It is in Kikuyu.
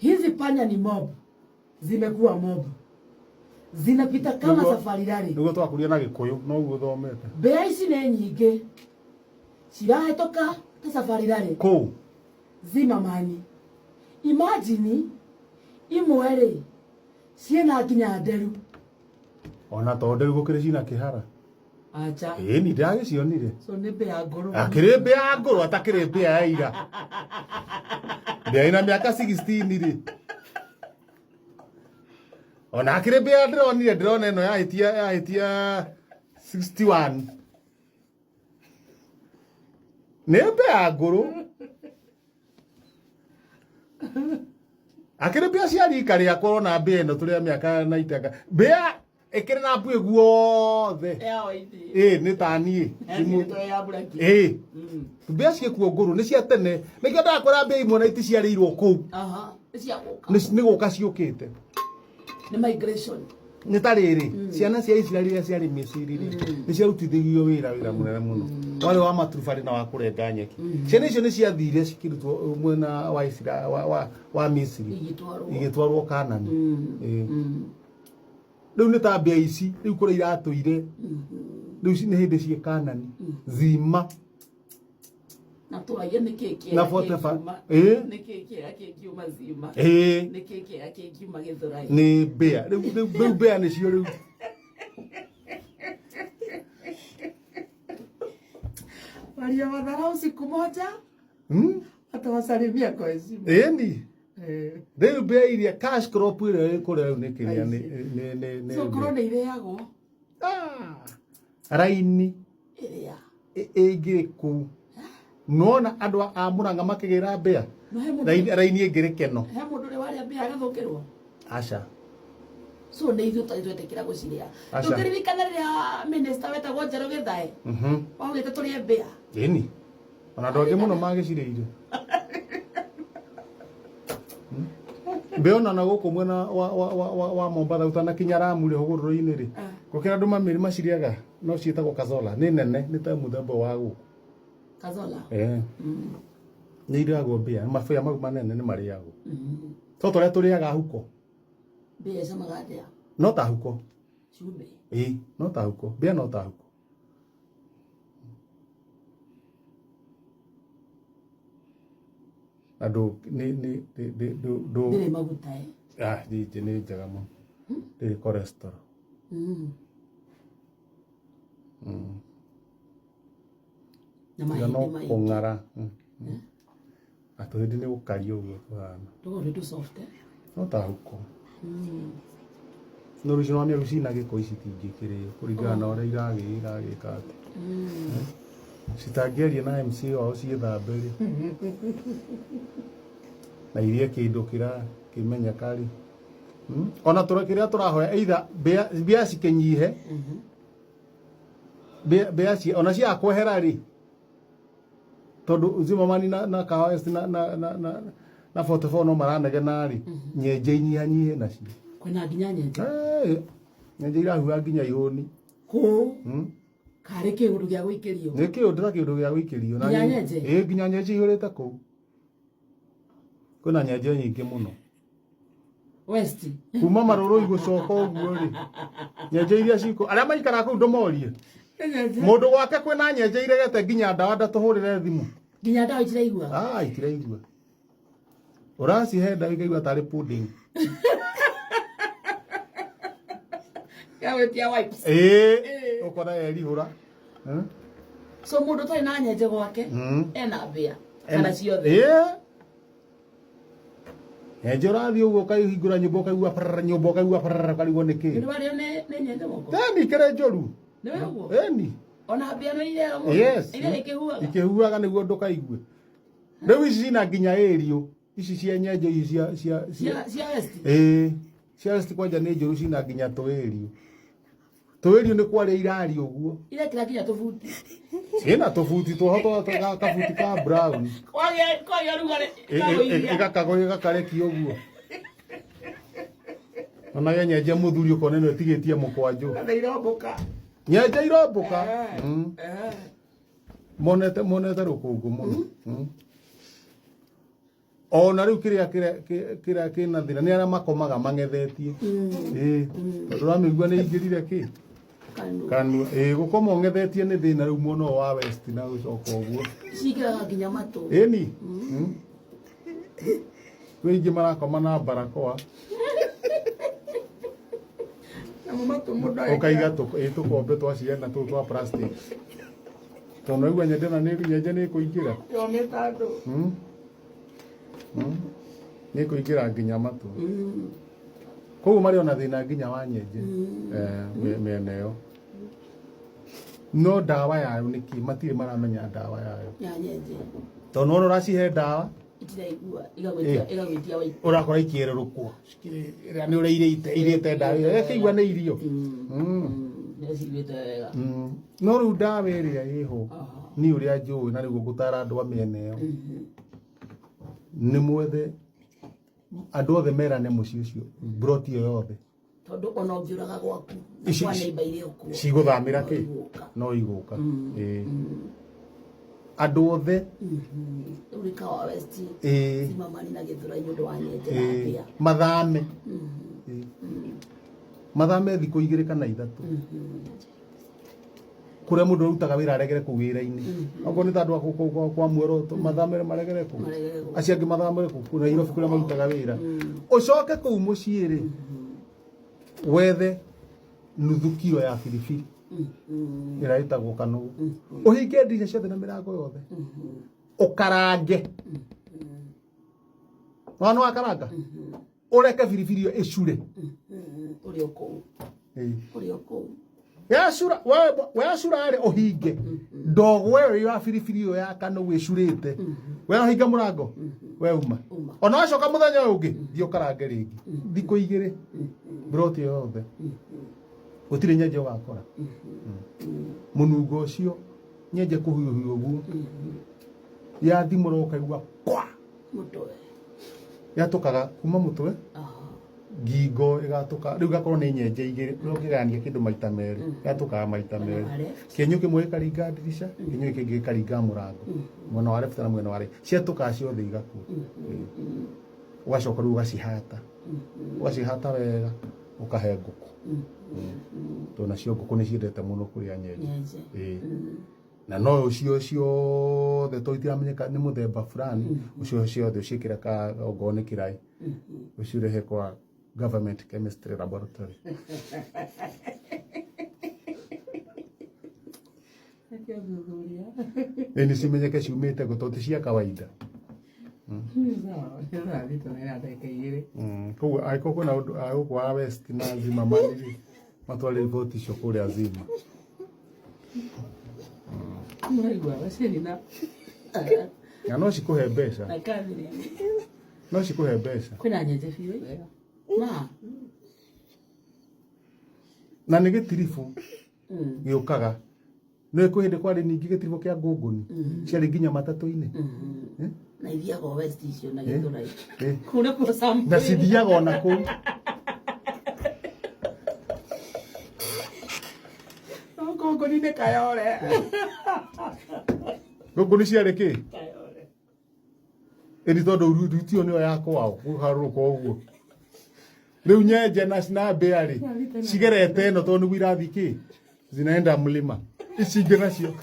Hizi panya ni mob, zimekuwa mob, zinapita kama safari rally. Nĩguo twakũria na Gĩkũyũ noguo ũthomete. Mbĩa ici nĩ nyingĩ cirahĩtũka ta safari rally. Kũu Zimmerman. Imagine imwe rĩ ciĩna nginya nderu. Ona to nderu gũkĩrĩ cina kĩhara. Acha. Ĩĩ ni ndagĩcionire. So nĩ mbĩa ngũrũ. Akĩrĩ mbĩa ngũrũ atakĩrĩ mbĩa ya ira. Mbĩa ina mĩaka 16 rĩ. Ona akĩrĩ mbĩa ndĩronire ndĩrona ĩno yahĩtia yahĩtia 61. Nĩ mbĩa ngũrũ. Akĩrĩ mbĩa cia rika rĩakwa ũrona mbĩa ĩno tũrĩ a mĩaka na itanga. Mbĩa ĩkĩrĩ na mbuĩ guothe. Ĩĩ nĩ ta niĩ. Ĩĩ. Mbĩa ciĩkuo ngũrũ nĩ cia tene. Nĩkĩo ndakwĩra mbĩa imwe na iticiarĩirwo kũu. Nĩ gũka ciũkĩte. Nĩ migration. Nĩ ta rĩrĩ, ciana cia Isiraeli iria ciarĩ Misiri rĩ, nĩ ciarutithagio wĩra wĩra mũnene mũno. Warĩ wa maturubarĩ na wa kũrenga nyeki. Ciana icio nĩ ciathire cikĩrutwo mwena wa Isira, wa, wa, wa Misiri igĩtwarwo Kanani. Ĩĩ. Rĩu nĩ ta mbĩa ici, rĩu kũrĩa iratũire, rĩu nĩ hĩndĩ ciĩ Kanani. Zima. Na tũragia nĩ kĩ kĩega Na 45. kĩngiuma Ĩĩ. nĩ kĩ kĩega kĩngiuma Zima? Ĩĩ. Nĩ kĩ kĩega kĩngiuma Gĩthũrai? Nĩ mbĩa. Rĩu rĩu rĩu mbĩa nĩcio rĩu. Waliowadharau siku moja Atawasalimia kwa heshima. Ĩni. Eh. Rĩu mbĩa iria cash crop ĩrĩa ĩ kũrĩa rĩu nĩ kĩrĩa nĩ nĩ nĩ nĩ So korwo nĩ irĩagwo. Ah, raini Ĩrĩa. Ĩngĩrĩ kũu. Nona andũ a Murang'a makĩgĩra mbĩa. No he mũndũ Raini raini ĩngĩrĩ keno. He mũndũ ũrĩ warĩa mbĩa agathũkĩrwo. Aca. So nĩ ithuĩ tũtarĩ twetĩkĩra gũcirĩa. Aca. Ndũngĩririkana rĩrĩa minister wetagwo Njerũ Gĩthae waugĩte tũrĩe mbĩa. Ĩni. Ona andũ angĩ mũno magĩcirĩire. Mbĩa ona na gũkũ mwena wa, wa, wa, wa, wa Mombatha ũtanakinya Lamu rĩ hũgũrũrũ-inĩ rĩ gũkĩra andũ mamĩrĩ macirĩaga no ciĩtagwo kazola nĩ nene nĩ ta mũthemba wa gũkũ. Kazola. Eh. Nĩ irĩagwo mbĩa mabĩa mau manene nĩ marĩagwo. To tũrĩa tũrĩaga huko. Mbĩa icamaga atĩa? No ta huko. Cumbĩ. Ĩĩ, no ta huko. Mbĩa no ta huko. Na ndũ nĩ nĩ nĩ nĩ ndũ ndũ Ndĩrĩ maguta eh. Ah, nĩ nĩ njega mũno. Ndĩrĩ cholesterol. Na Tiga no mahĩndĩ maingĩ. kũng'ara. Na tũhĩndĩ nĩ gũkaria ũguo tũhana. Tũkorwo twĩ tũ soft eh. No ta huko. No rũciũ no mĩaru cina gĩko ici itingĩkĩrĩo kũringana na ũrĩa iragĩ iragĩka atĩ. Citangĩaria na MC wao ciĩthambe rĩ. Na irie kĩndũ kĩra kĩmenyeka rĩ. Ona tũra kĩrĩa tũrahoya either mbĩa mbĩa cikĩnyihe. Mbĩa mbĩa ci ona cia kwehera rĩ. Tondũ Zimmerman na na Kahawa West na na na na na 44 no maranegena rĩ. Nyenje inyihanyihe nacio. Kwĩna nginya nyenje. Eh, nyenje irahuha nginya ihũni. Kũu karĩ kĩũndũ gĩa gũikĩrio. Nĩ kĩũndũ ta kĩũndũ gĩa gũikĩrio. Na Nginya nyenje? Ĩĩ nginya nyenje ihũrĩte kũu. Kwĩna nyenje nyingĩ mũno. West. Kuma marũrũi gũcoka ũguo rĩ. Nyenje iria ciko arĩa maikaraga kũu ndũmorie. Mũndũ gwake kwĩna nyenje iregete nginya ndawa ndatũhũrĩre thimũ. Nginya ndawa itiraigua. Ah, itiraigua. Ũracihe ndawa ikaigua tarĩ pudding. Yagwĩtia wipes. Ĩĩ, ũkona yerihũra. So mũndũ ũtarĩ na nyenje gwake ena mbĩa kana ciothe. Ĩĩ. Nyenje ũrathiĩ ũguo ũkaihingũra nyũmba ũkaigua prrr, nyũmba ũkaigua prrr, ũkarigwo nĩ kĩĩ. Nĩ warĩo nĩ nĩ nyenje moko. Ĩni kĩrĩ njũru. Nĩ we ũguo. Ĩni. Ona mbĩa nĩ irĩaga mũndũ. Yes. Iria ikĩhuaga. Ikĩhuaga nĩguo ndũkaigue. Rĩu ici cina nginya ĩriũ. Ici cia nyenje ici cia cia cia Cia cia West. Ĩĩ. Cia West kwanja nĩ njũru cina nginya tũĩriũ. Tũĩriũ nĩ kwaria iraria ũguo. Irekĩra nginya tũbuti. Ciĩna tũbuti twaho twa twa- kabuti ka brown. Kwagĩa kwagĩa rugarĩ ikagũithia. Ĩgakagwo ĩgakarekia ũguo. Ona ye nyenje mũthuri ũkona ĩno ĩtigĩtie mũkwanjũ. Na irombũka. Nyenje irombũka. Eh, eh. Monete monete rũkũngũ mũno. Ona rĩu kĩrĩa kĩna thĩna nĩ arĩa makomaga mang'ethetie. Ĩĩ, tondũ ũramĩigua nĩ ingĩrire kĩ Kanua. Kanua. Ĩĩ, gũkoma ũng'ethetie nĩ thĩna rĩu mwena ũyũ wa west na gũcoka ũguo. Cingĩraga nginya matũ. Ĩni. Kwĩ ingĩ marakoma na barakoa. Namo matũ mũndũ Ũkaiga tũkombe twa ciana tũu twa plastic. Tondũ naigua nyenje na nyenje nĩ ĩkũingĩra. Yomĩte andũ. Nĩ ĩkũingĩra nginya matũ. Koguo marĩ ona thĩna nginya wa nyenje mĩena ĩyo. No ndawa yayo nĩkĩ matirĩ maramenya ndawa yayo. Ya nyenje. Tondũ wona ũracihe ndawa Itiraigua igagwĩtia igagwĩtia waitũ. Ũrakora ikĩerũrũkwo ĩrĩa nĩ ũrĩa irĩte irĩte ndawa ĩyo ĩkĩigua nĩ irio. Nĩciguĩte wega. No rĩu ndawa ĩrĩa ĩho niĩ ũrĩa njũĩ na nĩguo ngũtara andũ a mĩena ĩyo nĩ mwethe andũ othe merane mũciĩ ũcio mburoti ĩyo yothe. Tondũ ona ũngĩũraga gwaku na kwa neighbor irĩ o kuo. Cigũthamĩra kĩ? No igũka. No igũka. Ĩĩ. Andũ othe. Rĩu nĩ Kahawa West. Ĩĩ. Zimmerman na Gĩthũrai nĩ ũndũ wa nyenje na Ĩĩ. mbĩa. Mathame. Ĩĩ. Mathame thikũ 2 kana 3. Kũrĩa mũndũ arutaga wĩra aregere kũu wĩra-inĩ. Okorwo nĩ ta andũ a kũu kwa Muoroto mathamĩre maregere kũu. Maregere kũu. Acio angĩ mathamĩre kũu Nairobi kũrĩa marutaga wĩra. Ũcoke kũu mũciĩ rĩ wethe nuthu kiro ya biribiri ĩrĩa ĩtagwo kanũgũ. Ũhinge ndirica ciothe na mĩrango yothe. Ũkarange. Wona wakaranga? Ũreke biribiri ĩyo ĩcure. Ũrĩ o kũu. Ĩĩ. Ũrĩ o kũu. Yacura wacura rĩ ũhinge ndogo ĩyo ya biribiri ĩyo ya kanũgũ ĩcurĩte. We wahinga mũrango we uma. Uma. Ona wacoka mũthenya ũyũ ũngĩ thiĩ ũkarange rĩngĩ. Thikũ 2 mburoti ĩyo yothe. Gũtirĩ nyenje ũgakora. Mũnungo ũcio nyenje kũhiũhio ũguo. Yathimũra ũkaigua kwa. Mũtwe. Yatũkaga kuma mũtwe. Ngingo ĩgatũka rĩu igakorwo nĩ nyenje igĩrĩ rĩu ũngĩgayania kĩndũ maita merĩ yatũkaga maita Mwena merĩ. wa left. Kĩenyũ kĩmwe gĩkaringa ndirica, kĩenyũ kĩngĩ gĩkaringa mũrango mwena wa left na mwena wa right, ciatũkaga ciothe igakua. Ũgacoka rĩu ũgacihata, ũgacihata wega ũkahe ngũkũ, tondũ nacio ngũkũ nĩ ciendete mũno kũrĩa nyenje. Nyenje. Ĩĩ. Na no ũcio ciothe tondũ itiramenyeka nĩ mũthemba fulani, ũcio ciothe ũciĩkĩre ka okorwo nĩ kĩraĩ ũcirehe kwa government chemistry laboratory. Reke ũthuthuria. Ĩ nĩ cimenyeke ciumĩte kũ tondũ ti cia kawaida. Sawa, tũrathiĩ tũnena ndagĩka 2. Koguo angĩkorwo kwĩna ũndũ gũkũ wa West na Zimmerman rĩ matware riboti icio kũrĩa Zima. Mũraigua Wacini na Na no cikũhe mbeca. Na Catherine. No cikũhe mbeca. Kwĩna nyenje biũ wega. Ma. Na nĩ gĩtiribũ gĩũkaga. Nĩ kwĩ hĩndĩ kwarĩ ningĩ gĩtiribũ kĩa ngũngũni. Ciarĩ nginya matatũ-inĩ. Na ithiaga o West icio na Gĩthũrai. Kũu nĩkuo sample. Na cithiaga ona kũu. No ngũngũni nĩ Kayole. Ngũngũni ciarĩ kĩ? Kayole. Ĩni tondũ ruti ĩyo nĩyo ya kwao kũharũrũka ũguo. Rĩu nyenje na mbĩa rĩ cigerete ĩno tondũ nĩguo irathiĩ kĩ? Zinaenda mlima. Ici ingĩ nacio.